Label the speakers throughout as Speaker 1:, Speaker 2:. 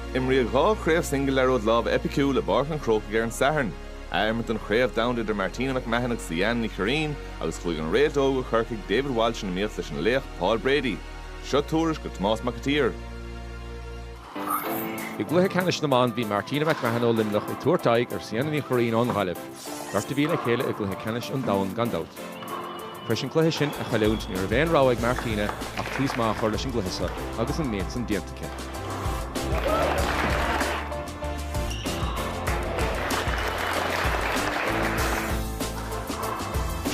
Speaker 1: Imríodh 2 chraobh singil liathróid láimhe eipiciúil i bPáirc an Chrócaigh ar an Satharn. Ath-imirt den Chraobh Domhanda idir Martina McMahon agus Sianna Ní Churraoin agus chuaigh an réalt óg ó Chorcaigh David Walsh in iomaíocht leis an laoch Paul Brady. Seo tuairisc ó Tomás Mac an tSaoir.
Speaker 2: I gcluiche ceannais na mban bhí Martina McMahon ó Luimneach ag tabhairt aghaidh ar Sianna Ní Churraoin ón Ghaillimh, beirt a bhí le chéile i gcluiche ceannais an domhain gan dabht. Tar éis an cluiche sin a chailliúint ní raibh aon rogha ag Martina ach tús maith a chur leis an gcluiche seo agus an méid san déanta aici.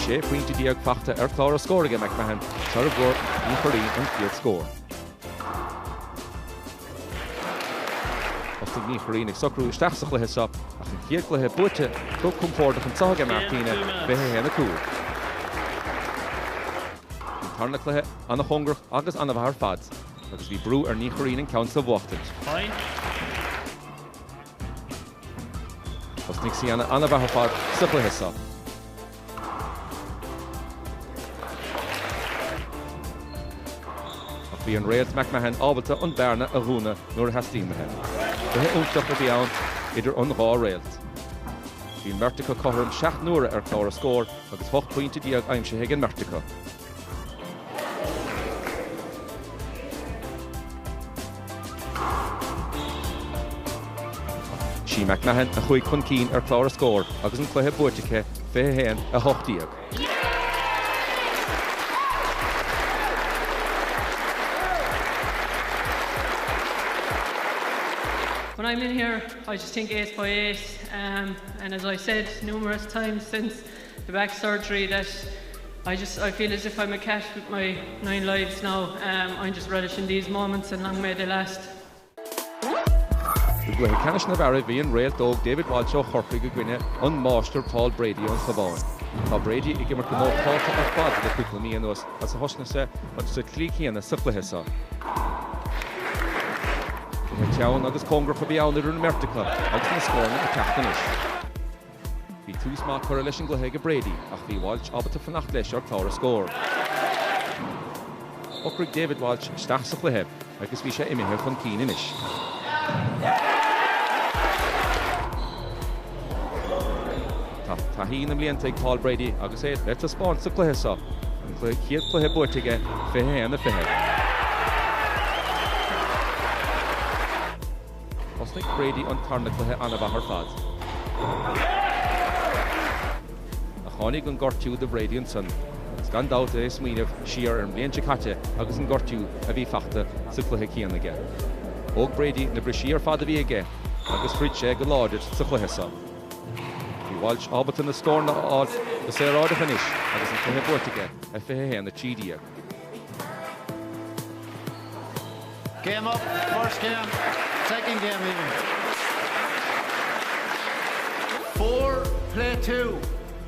Speaker 2: Bhí 16 pointe fachta ar chlár a scór aige McMahon sara bhfuair Ní Churraoin an chéad scór. Thosnaigh Ní Churraoin ag socrú isteach sa chluiche seo ach an chéad chluiche buaite go compordach anseo aige Martina, 21 5. An tarna cluiche an-chóngarach agus an-mhaith ar fad agus bhí brú ar Ní Churraoin an ceann seo a bhuachtaint. Thosnaigh Sianna an-mhaith ar fad sa chluiche seo. Ach bhí an réalt McMahon ábalta an bearna a dhúnadh nuair a theastaigh uaithi. Cluiche iontach a bhí ann idir an dhá réalt. Bhí an mbeirt acu cothrom 7 n-uaire ar chlár a scór agus 18 pointe aimsithe ag an mbeirt acu. Sí McMahon a chuaigh chun cinn ar chlár a scór agus an cluiche buaite aici 21, 18.
Speaker 3: When I'm in here, I just think ace by ace, um, and as I said numerous times since the back surgery that I just I feel as if I'm a cat with my nine lives now. Um, I'm just relishing these moments and long may they last.
Speaker 2: I gcluiche ceannais na bhfear bhí an réalt óg David Walsh ó Chorcaigh i gcoinne an máistir Paul Brady ón Chabhán. Tá Brady ag imirt go nótálta ar fad le cúpla mí anuas agus thosnaigh sé sa tslí chéanna sa chluiche seo. Cluiche teann agus cóngarach a bhí ann idir an mbeirt acu agus na scóranna ag teacht anois. Bhí tús maith curtha leis an gcluiche ag Brady ach bhí Walsh ábalta fanacht leis ar chlár a scór. Shocraigh David Walsh isteach sa chluiche agus bhí sé imithe chun cinn anois. Tá taithí na mblianta ag Paul Brady agus é le taispeáint sa chluiche seo, an chéad chluiche buaite aige, 21 20. Thosnaigh Brady an tarna cluiche an-mhaith ar fad. Ach tháinig an gortú do Brady ansan agus gan dabht é ag smaoineamh siar ar an mbliain seo caite agus an gortú a bhí fachta sa chluiche céanna aige. Thóg Brady na brisí ar fad a bhí aige agus throid sé go láidir sa chluiche seo. Bhí Walsh ábalta na scóranna a fháil go saoráideach anois agus an cluiche buaite aige ar 21 13.
Speaker 4: Game up, first game, second game even. 4, play 2.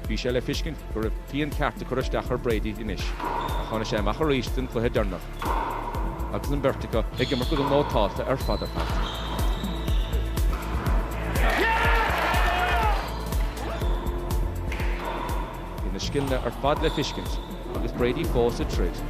Speaker 2: Bhí sé le fiscint go raibh pian ceart ag cur isteach ar Brady anois ach tháinig sé amach arís don chluiche deireanach agus an bheirt acu ag imirt go nótálta ar fad ar fad. Bhí na scileanna ar fad le fiscint agus Brady fós ag troid.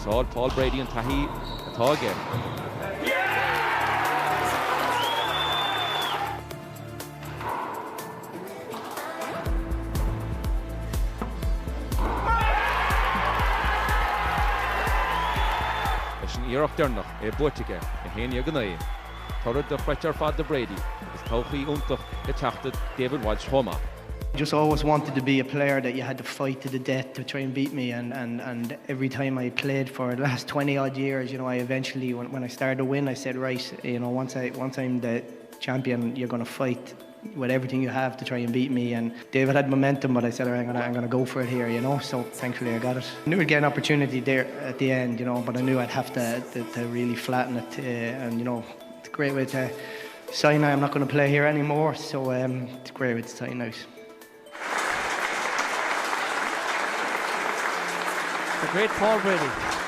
Speaker 2: D'úsáid Paul Brady an taithí atá aige. Leis an iarracht deireanach, é buaite aige, 1-9. Toradh dochreidte ar fad do Brady agus todhchaí iontach ag teacht do David Walsh chomh maith.
Speaker 5: Just always wanted to be a player that you had to fight to the death to try and beat me and, and, and every time I played for the last 20 odd years, you know, I eventually, when, when I started to win, I said, right, you know, once, I, once I'm the champion, you're going to fight with everything you have to try and beat me and David had momentum but I said I'm gonna I'm gonna go for it here you know so thankfully I got it I knew I'd get an opportunity there at the end you know but I knew I'd have to to, to really flatten it uh, and you know it's a great way to sign I'm not going to play here anymore so um, it's a great way to sign out.
Speaker 6: The great Paul Brady.